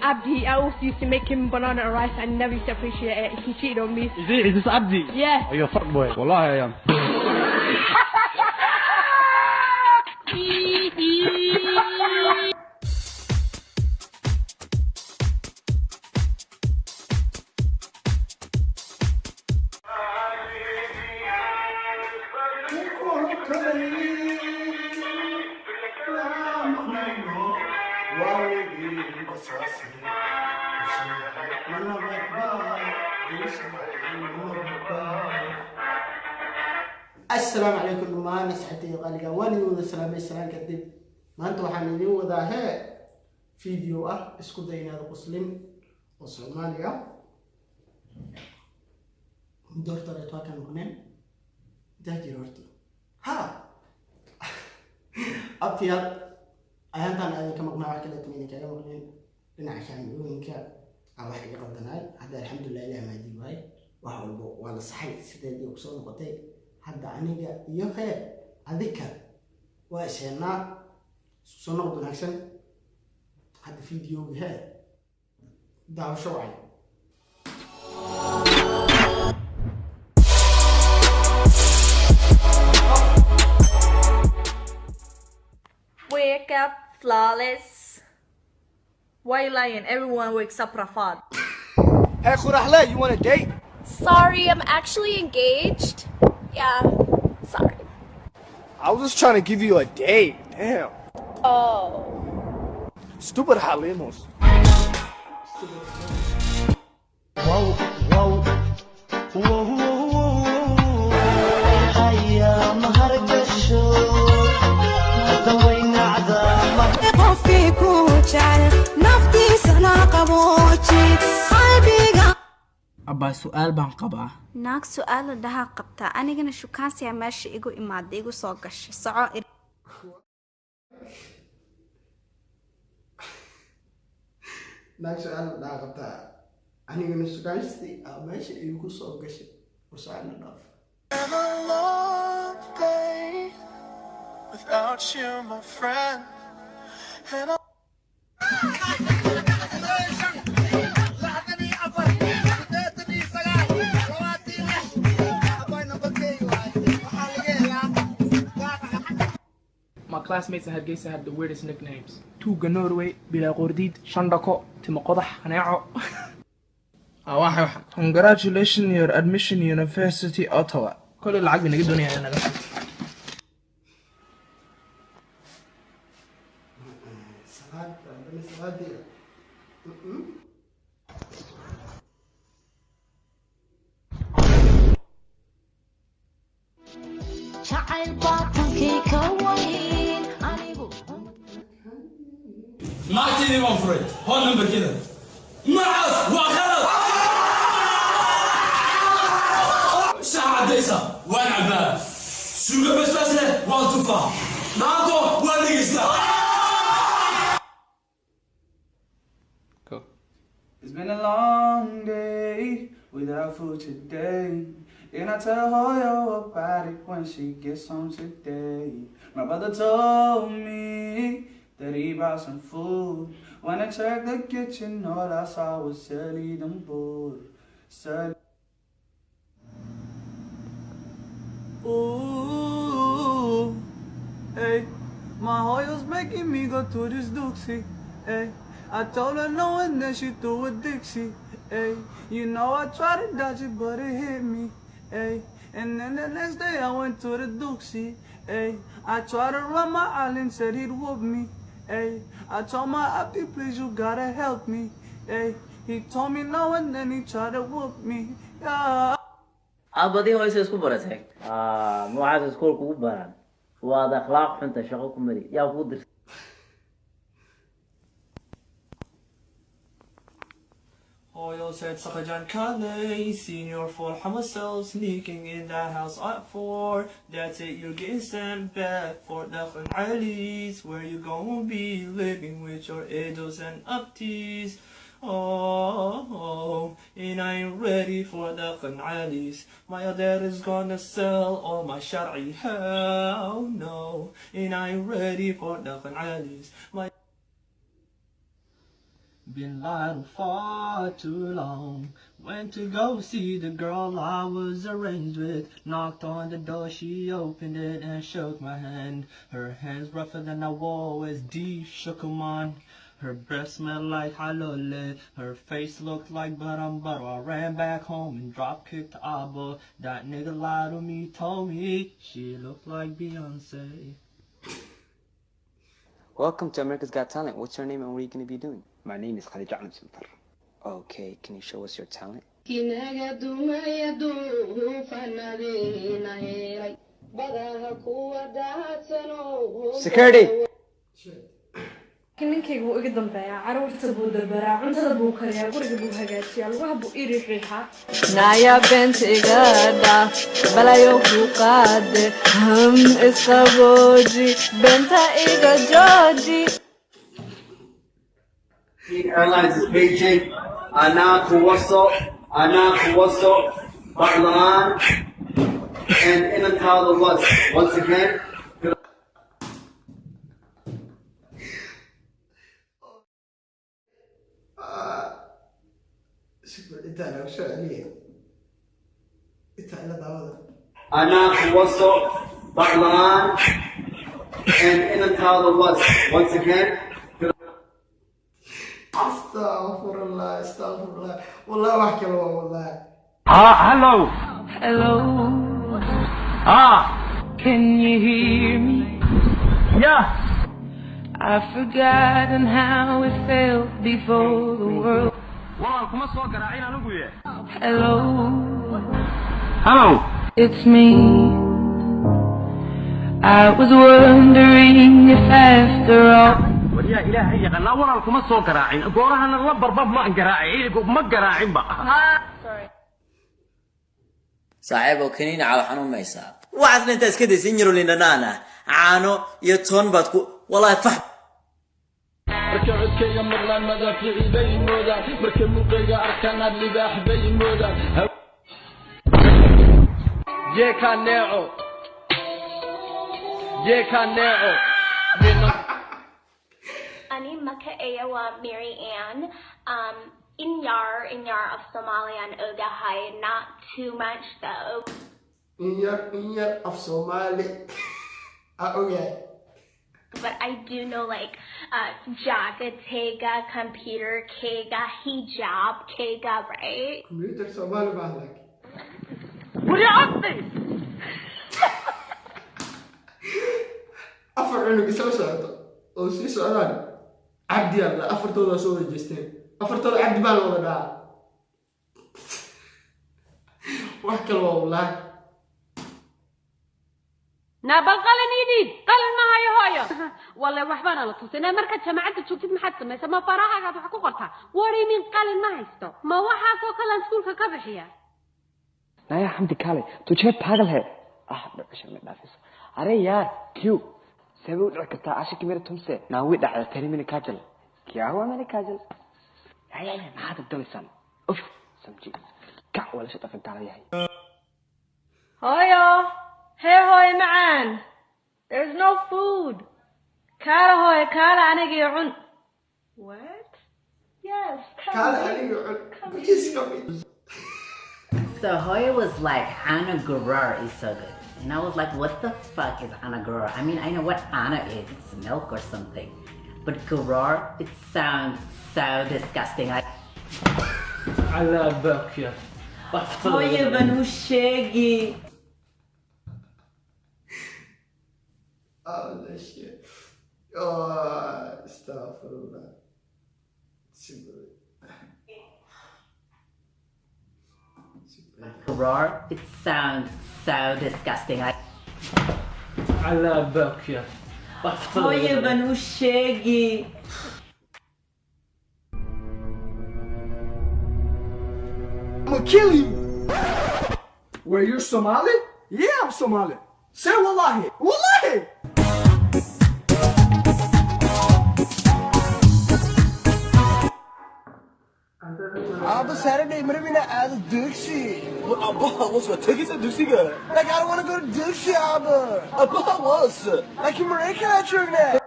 Abdi, I also used to make him banana and rice and never used to appreciate it. He cheated on me. Is this Abdi? Yeah. Oh, you're a fuck boy. Wallahi, I am. السلام عليكم دمان نصحتي قالقا واني ودا سلامي سلام كدب ما انت waxaan idin wadaa video isku day inaad qoslin oo Soomaaliya doctor ay takan kuneen daajir horta ha abtiyaal ayantan ay ka maqnaa wax kale tumina kaga maqneen dhinaca shaamiyooyinka wax iga qaldanaay hada alxamdulillah ilaahay ma diibay wax walba waa la saxay sideedii ku soo noqotay hadda aniga iyo adika waa isheena soo noqdo wanaagsan hadda videoga daawasho waay Wake up, flawless. Why you lying? Everyone wakes up Rafad. Hey, Khurahla, you want a date? Sorry, I'm actually engaged. Yeah, sorry. I was just trying to give you a date. Damn. Oh. Stupid Halimos. Whoa, whoa, whoa, whoa. Hiya, mahargasho. The way nada. Coffeeku jecel naftiisana qabooji qalbiga Abba su'aal baan qabaa. naag su'aal dhaha qabta anigana shukaansiya meesha igu imaaday igu soo gashay soco naag su'aal dhaha qabta anigana shukaansi meesha igu soo gashay su'aal dhaaf Without you, my friend. And My classmates in Hargeysa had the weirdest nicknames. Tuga Norway, Bila Qordid, Shandako, Timokodah, Haneo. Congratulations on your admission University Ottawa. كل العقب نجي الدنيا أنا بس. ما تيجي مفرد هون نمبر كذا معص وغلط ساعة ديسة وين عباد سوق بس وان تفاح ناطو وين نقصنا It's been a long day without food today. And I tell Hoyo about it when she gets home today. My brother told me that he brought some food. When I checked the kitchen, all I saw was Sally them board. Ooh, hey, my Hoyo's making me go to this Dooksy, hey. I told her no and then she threw a Dixie, ay. You know I tried to dodge it but it hit me, ay. And then the next day I went to the Dooksy, ay. I tried to run my island, said he'd whoop me, ay. I told my Abdi, please you gotta help me, ay. He told me no and then he tried to whoop me, yeah. abadi hoyse isku baratay noocaas iskoolku ugu baran waa akhlaaq xunta shaqo ku mari yaa ku dir Oil said Sakajan Kale, senior for Hamasel, sneaking in that house at 4. That's it, you're getting sent back for the Ali's, where you gonna be living with your Edos and Upties. Oh, and I ain't ready for the Ali's. My dad is gonna sell all my Shari, hell no. And I ain't ready for the Ali's. Been lying far too long. Went to go see the girl I was arranged with. Knocked on the door, she opened it and shook my hand. Her hands rougher than I wore as deep shook 'em on. Her breath smelled like halole. Her face looked like barambaro. I ran back home and drop kicked Abba. That nigga lied to me, told me she looked like Beyonce. Welcome to America's Got Talent. What's your name and what are you going to be doing? My name is Khalid Ja'lam Sultan. Okay, can you show us your talent? Security! ninkayga wuu iga dambeeyaa caruurta buu dabaraa cuntada buu kariyaa guriga buu hagaajiyaa lugaha buu ii riixriixaa naya bentigada balayo ku qaade isqabooji benta iga jooji Airlines is Beijing, Anakuwaso, Batlan, and Inadan was once again. Anakuwaso, Batlan, and Inadan was once again. Astaghfirullah. Wallah wax kale waa wallah. Hello. hello can you hear me Yeah. I've forgotten how it felt before the world Walaa kuma soo garaacin anigu ye. hello Hello. it's me I was wondering if after all Wariyaa Ilaahay yaqaan walaa kuma soo garaacin. Goorahana la barbab ma garaacin, ma garaacin ba. sorry saaxiib oo kaniin caaw xanuunaysa waxaasna inta iska daysin yaro lindanaana caano iyo toon baad ku wallahi fax marka codkayga maqlaan madaafiici bay moodaan marka muuqayga arkaan aad libaax bay moodaan jeeka neeco Ani maka ewa Mary Ann. In Yare of Somali and Ogahay, not too much though. In your of Somali. Okay. But I do know like jaga, tega, computer, kega, hijab, kega, right? Computer Somali bahlak. What are you asking? Afar cunug isla socdo oo sii socdaan cabdi alla afartooda soo wajeesteen afartooda cabdi baa looga dhaca wax kale waa wallaahi naabal qalin idid qalin ma hayo hooyo wallahi waxbana la tusinay marka jaamacadda joogtid maxaad samaysaa ma farahaaga wax ku qortaa wari min qalin ma haysto ma waxa soo kala iskuulka ka bixiya Naya Hamdi Kale, tujhe pagal hai. Dhaqasho ma dhaafis. Are yaar, क्यों? सेवे उड़ रखता आशिक मेरे तुमसे ना हुई डाल तेरी मैंने काजल क्या हुआ मैंने काजल यार ना तो दलिसान उफ समझी क्या वाला शता फिर डाल यार hooyo hey hooyo macaan there's no food kaala hooyo kaala aniga iyo cun what yes kaala aniga cun please come in. So Hoya was like, Anna Gurar is so good. And I was like, what the fuck is Anna Gurar? I mean, I know what Anna is. It's milk or something. But Gurar, it sounds so disgusting. I love Berkshire. Hoya Vanushegi. Oh, that shit. Oh, astaghfirullah. Gurar, it sounds so disgusting. I love Berkshire. Hoya Vanushegi. I'm gonna kill you! Where you're Somali? Yeah, I'm Somali. Say wallahi. Wallahi! Abba Saturday, marina aad dugsi. Abba was what tickets at dugsi go. Like I don't want to go to dugsi, Abba. Abba was. Like American at your neck.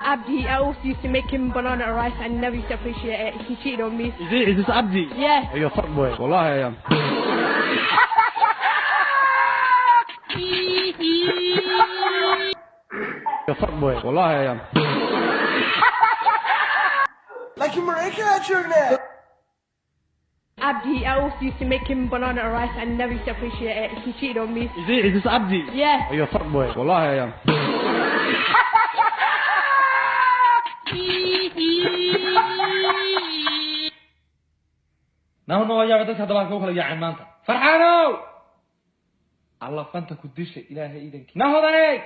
Abdi, I also used to make him banana rice and never used to appreciate it. He cheated on me. Is this Abdi? Yeah. You're a fuck boy. Wallah, I am. You're a fuck boy. Wallah, I am. Like you Marika, Abdi, I also used to make him banana rice and never used to appreciate it. He cheated on me. Is this Abdi? Yeah. You're a fuck boy. Wallah, I am. نحن يا بدك هذا باكو خلي يا مانتا فرحانو الله فانت كدش إلهي إيدك نهضني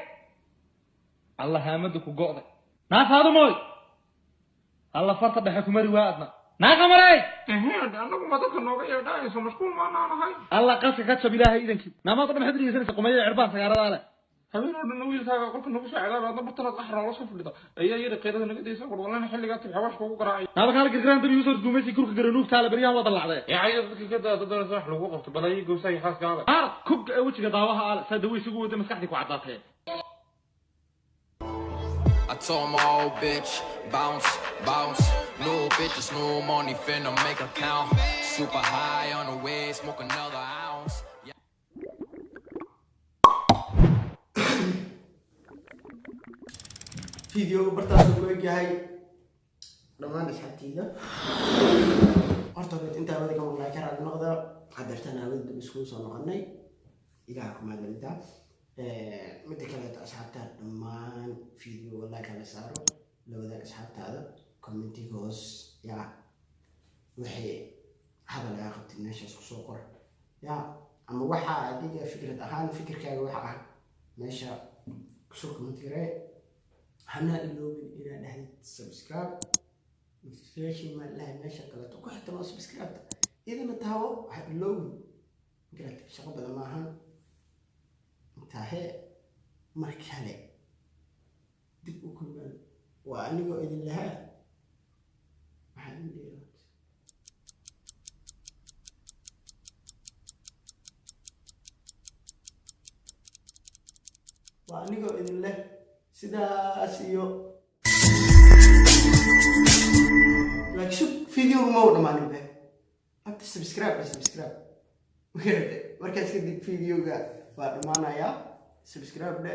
الله هامدك وقعد ناس هذا موي الله فرت بحكم رواادنا ناس مري أنا ما ذكر نوعي ده اسمه مشكور ما أنا هاي الله قصك كتب إلهي إيدك نما قد ما حدري يسنس قمية عربان سيارة على هبين ودنا ويل ساق قلت إنه بس عذاب هذا بطلت أحرى ولا صفر ده أي يد قيادة نقدر يسافر والله نحل قاتل حواش فوق قراعي نبغى كارك الجراند بيوزر دوميسي كروك جرنوك تعال بريان وضل عليه يا عيال كده تقدر تروح له وقفت بلاقي جوسي حاس قاعد كوك وش قضاوها على سدوي سقوط مسكتك وعداتها I told my old bitch, bounce, bounce. New bitches, new money, finna make a count. Super high on the way, smoke another ounce. فيديو برتاس كويك هاي دمان أصحابتينا أرتبط أنت هذا كمان لا كرر النقطة حضرتنا ود بسكوس ونقني إلهكم هذا اللي مدة كانت أصحابتها دمان فيديو والله كان صاروا لو ذاك أصحابتها هذا كومنتي جوز يا وحي هذا لا ياخذ الناس سوقر يا أما وحى ديجا فكرة أهان فكر كأي وحى ماشى كسوق كومنتي هنا اللوبين إلى نهاية سبسكرايب مشي ما لا ماشى كلا تقول حتى ما سبسكرايب إذا ما تهوى اللوبين قلت شغل بدل ما هن انتهى مركلة دب وكل وأنا قاعد لها عندي وأنا قاعد له sidaas iyo like shub video ma u dhamaanin be abta subscribe markaas kadib videoga waa dhamaanayaa subscribe de